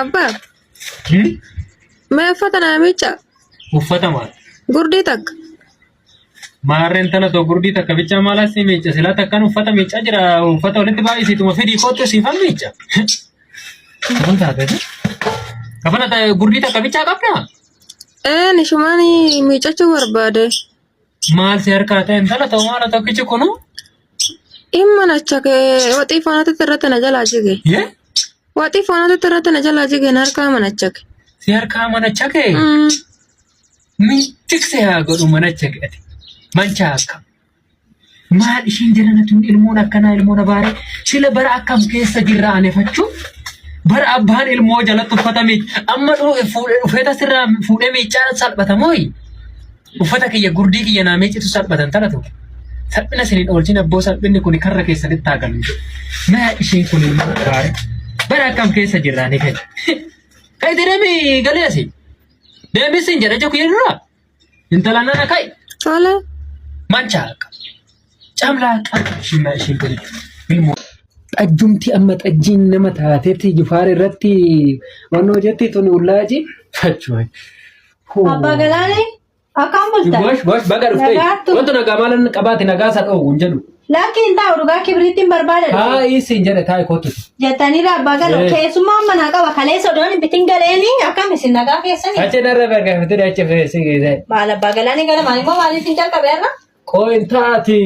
Abbaa, mee uffata naa miicca. Uffata maal? Gurdii takka. Maarreen tana too gurdii takka bichaa maal asii miicca? Silaa takkaan uffata miiccaa jira. Uffata walitti baay'isiituma fidii kootu siifan miicca. Maal taate? Kafana gurdii takka bichaa qabdaa? Een ishumaan miiccachuu barbaade. Maal si harkaa ta'e intala ta'u maal tokkichi kunu? Dhimma nacha kee waxii foonatitti irratti na jalaa jige. Yee? Waxii foonatitti irratti na jalaa jige na harkaa manachake. Si harkaa manachake? Min tikse haa godhu manachake ati. Manchaa akka. Maal ishiin jedhana tun ilmoon akkanaa ilmoon abaaree sila bara akkam keessa jirra anefachuu bara abbaan ilmoo jalatti uffata miic amma dhufeeta sirraa fuudhee miiccaa salphata mooyi uffata kiyya gurdii kiyya naa miiccitu salphatan tana tokko salphina isin hin oolchin abboo salphinni kun karra keessanitti haa galu maa ishiin kun ilmoo abaaree bara akkam keessa jirra ani fedha ka'i deemi galee asii deemi sin jedha jokii dura. Intala nana ka'i. Tole. Mancha akka. Camlaa qaba ishiin ishiin kun ilmoo. Xajjumti amma xajjiin nama taatetti jifaar irratti wannoo jetti tun ullaaji. Fachuun. Abbaa Galaanee akkam bultan? Bosh bosh baga dhuftee. Nagaattu. Wantu nagaa maalan qabaate nagaa isa dhoowwu hin jedhu. Lakki hin taa'u dhugaa kibriitti hin barbaada dhufe. Taa'ii siin jedhe taa'i kootu. Jettaniirra abbaa galoo Eh. keessummaan manaa qaba kaleessa odoon hin bitin galeeni akkam isin nagaa keessanii? Achi narra bargaafate achi feesii geesse. Maal abbaa galaanii gara maal immoo maaliif hin jalqabe har'a? Qoyin taati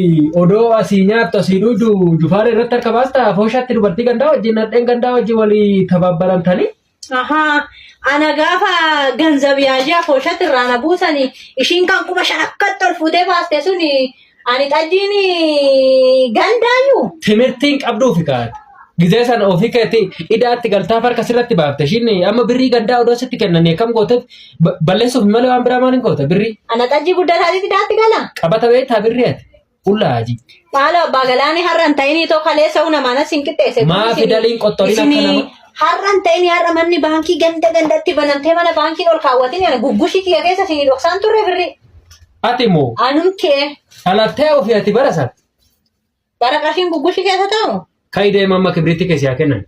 odoo asii nyaattu asii dhugdu jufaara irratti harka baasta fooshaatti dubartii gandaa wajjin nadheen gandaa wajjin walii tabaabbaramtanii. Ahaa, ana gaafa ganzab yaajii afooshatti irraa na buusani ishiin kan 5000 akkatti ol fuutee baaste suni ani xajjiin gandaayyuu. Timirtiin qabduufi kaate. Gizee sana ofii keetti idaatti galtaaf harka sirratti baafte. Ishiin amma birrii gandaa odoo sitti kennanii akkam goote balleessuuf malee waan biraa maal hin goote birrii. Ana xajjii guddataatiif idaatti gala. Qabata beektaa birrii ati. Qullaa hajii. Maaloo abbaa galaanii har'a hin ta'inii too kaleessa namaan as hin qixxeesse. Maa fidaliin qottorin akka nama. Har'a hin ta'inii har'a manni baankii ganda gandatti banamtee mana baankiin ol kaawwatin ana guggushii kiyya keessa isinii dhoksaan turre birri. Ati moo Anum kee dhalattee ofii ati bara sana. bara qarshiin guggushii keessa taa'u. Ka'i deema amma kibriitti keessi haa kennan.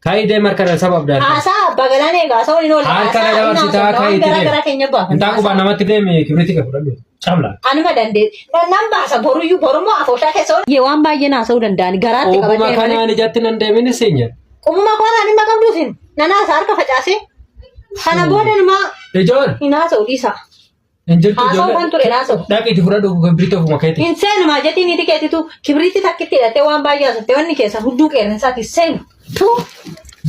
Ka'i deema harka na sabaaf daandii. Haasaa abbaa galaanee egaa haasa'uun hin oolle. Harka na Haasaa inni dabarsitaa haasofna ka'i waan itti garaa deema. garaa keenya baafanna. Intaa qubaan namatti deemi kibriitti kee fudhadhu. Camla. Anuma dandeessi. Nan baasa boruyyuu borummoo afooshaa keessa oolu. Yee waan baay'ee naasa'uu danda'an garaatti Qubuma qabadhee malee. kanaan ijatti nan deemin siin jedha. Qubuma kooraan dhimma qabdu isin. Nan haasa harka facaasee. Kana booda numaa Ijoon hin haasa'u dhiisa. hin jirtu Haasa'u ijoollee. kan ture haasa'u. Dhaqiitii fudhadhu kibriitti ofuma keetii. Hin seenu maa jettii niitii keetitu kibriitti takkitti hidhattee waan baay'ee haasofte wanni keessa hudduu qeerransaati seenu. Tuu.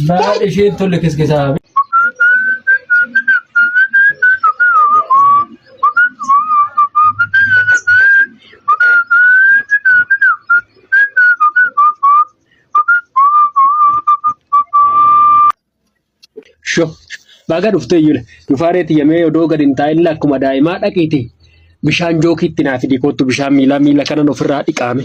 Maal isheen tolle kiskisaa. Sho baga dhuftee iyyuu Jufaaree tiyya mee odoo gad hin taa'in akkuma daa'imaa dhaqiiti bishaan jookiitti naa fidi kottu bishaan miilaa miila kanan ofirraa dhiqaame.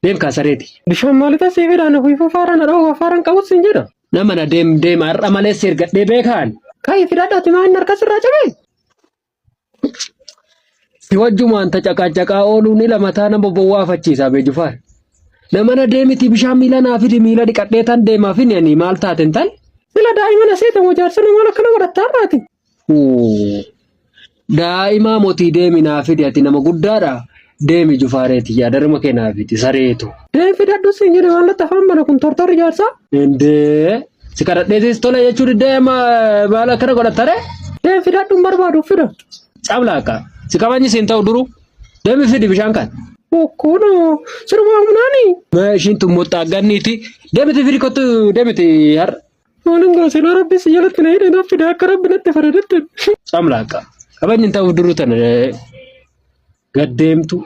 Deem kaa sareeti. Bishaan maaliif asii fidaan ofiifuu faara na dhowwa faaraan qabus hin jedha. Nama na deem deema har'a malee si ergadhee beekaan. Ka'i fidadhaati maa inni harka sirraa cabee. Si wajjumaan tacaqaacaqaa ooluun ila mataa nama bowwaafachiisa Abee Jufaar. Namana deemiti bishaan miila naa fidi miila dhiqadhee tan deemaaf hin ani maal taaten tan. Sila daa'ima na seete moo jaarsa nama akkana godhatta har'aati. Daa'imaa motii deemi naa fidi ati nama guddaadha. Deemi Jufaareeti yaa darma kee naa fidi sareetu. Deemi fidadhu siin jedhe waan latta afaan bana kun tortorri jaarsaa. Indee si kadhadheetis tole jechuu diddee amma maal akkana godhattare? Deemi fidadhu hin barbaadu fida. Cabla akka si kabajni siin ta'u duru deemi fidi bishaan kan. Okkono sirumaa humnaani. Mee ishiin tun moxxaagganniiti deemiti fidi kottu deemiti har'a. Maalin gaa silaa rabbi si jalatti na hidhe naaf fide akka rabbi natti faradetti. Camla akka kabajni hin ta'u duruu tana gad deemtu.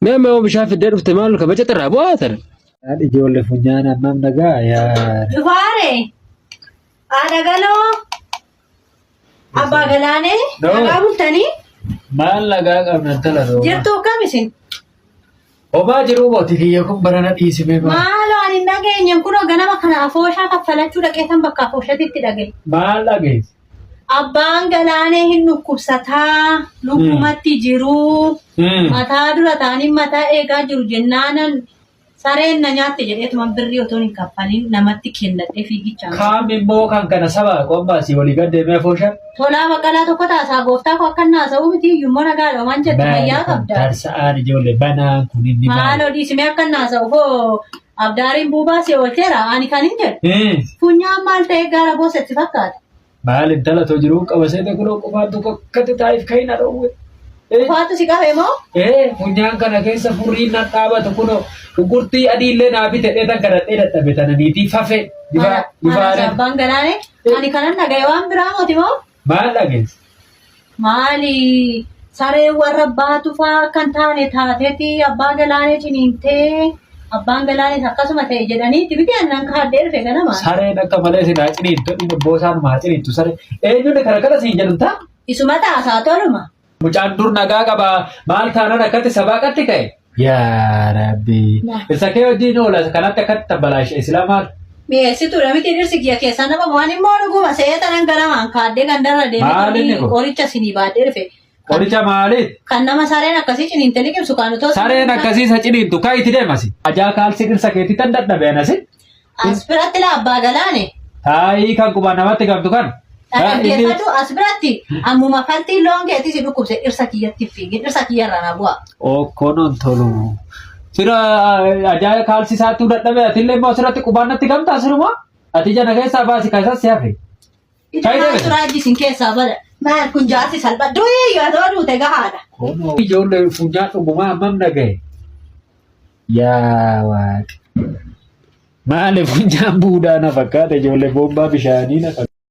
Mee amma yoo bishaan fiddee dhufte maal kabaja xirraa bu'aa tana. Haadhi ijoollee funyaan hammam nagaa yaa. Jufaare. Haadha galoo. Abbaa galaanee. Doo. Nagaa bultanii. Maal nagaa qabna intala rooma. Jirtu akkam isin? Homaa jiruu mooti kiyya kun barana dhiisimee bara. Maaloo ani hin dhageenye kunoo ganama kana afooshaa kaffalachuu dhaqeetan bakka afooshatitti dhagaye. Maal dhageesse? Abbaan galaanee hin dhukkubsataa lubbumatti jiruu mataa dura ta'anii mataa eegaa jiru jennaanan Sareen na nyaatte jedheetuma birrii otoo hin kaffalin namatti kennadhee fiigichaan. Kaam immoo kan kana saba qombaasii walii gad deemee afoosha. Tolaa baqalaa tokko taasaa gooftaa koo akka naasa'uu miti iyyummoo nagaadha waan jettu fayyaa qabda. Tarsa'aan ijoollee banaan kun inni maal? Maaloo dhiisimee akka naasa'u hoo abdaariin buubaa si oolcheera ani kan hin jedhu. Eh, Funyaan maal ta'e gaara boosetti fakkaata. Maal intala too jiruu qaba seete kunoo qofaan tokko akkatti taa'eef kan hin adhoowwe. Eh, Ufaatu si qabe moo? eh, funyaan kana keessa furriin nan dhaabatu kunoo shunkurtii adii illee naa bite dheetan kadhadhee dadhabe tana niitii fafe. Mana Ifaadhaan. abbaan galaane ani kanan dhagaye waan biraa mooti moo? Maal dhageesse? Maali saree warra baatu faa kan taane taateeti abbaa galaanee ciniintee abbaan galaanees akkasuma ta'e jedhaniiti miti annan kaadhee dhufe ganama. Sareen akka malee si naa ciniintu inni boosaan maa ciniintu saree. Eenyuun kana kana siin jedhu ta'a? Isuma taasaa toluma. Mucaan dur nagaa qaba maal taanaan akkatti sabaaqatti ka'e. Yaa Rabbi. Isa kee wajjin oola kanatti akkatti tabbalaashe islaa maal? Mi'eessituudha miti dhirsi kiyya keessaa nama waan immoo dhuguma seetanan ganamaan kaadhee gandarra Maal inni deemee kun? qoricha sinii baadhee dhufe. Qoricha maaliit? Kan nama sareen akkasii ciniinte liqimsu kan utoo Sareen akkasii isa ciniintu ka'ii itti deemasi. Ajaa kaalsii dhirsa keetii tan dadhabe anasi. As biratti laa abbaa galaane. Taayii kan qubaan namatti gamtu kan. Dhaggeeffatu as biratti ammuma faltiin loon keetii si dhukkubse dhirsa kiyyatti fiigi dhirsa kiyyarraa na bu'a. Okkonoon tolu. Sira ajaa kaalsii isaattuu dadhabe atillee immoo asirratti qubaan natti gamtaa siruma? Ati jana keessaa baasi kan isas si hafe. Ija Faayidaan maal turaa isin keessaa bada. Maal kun jaarsi salpha. Durii yoo ta'u duute gahaadha. Kunoo ijoollee funyaan dhugumaa hammam dhagaye? Yaa Waaqi. Maali funyaan buudaa na fakkaata ijoollee boombaa bishaanii na fakkaata.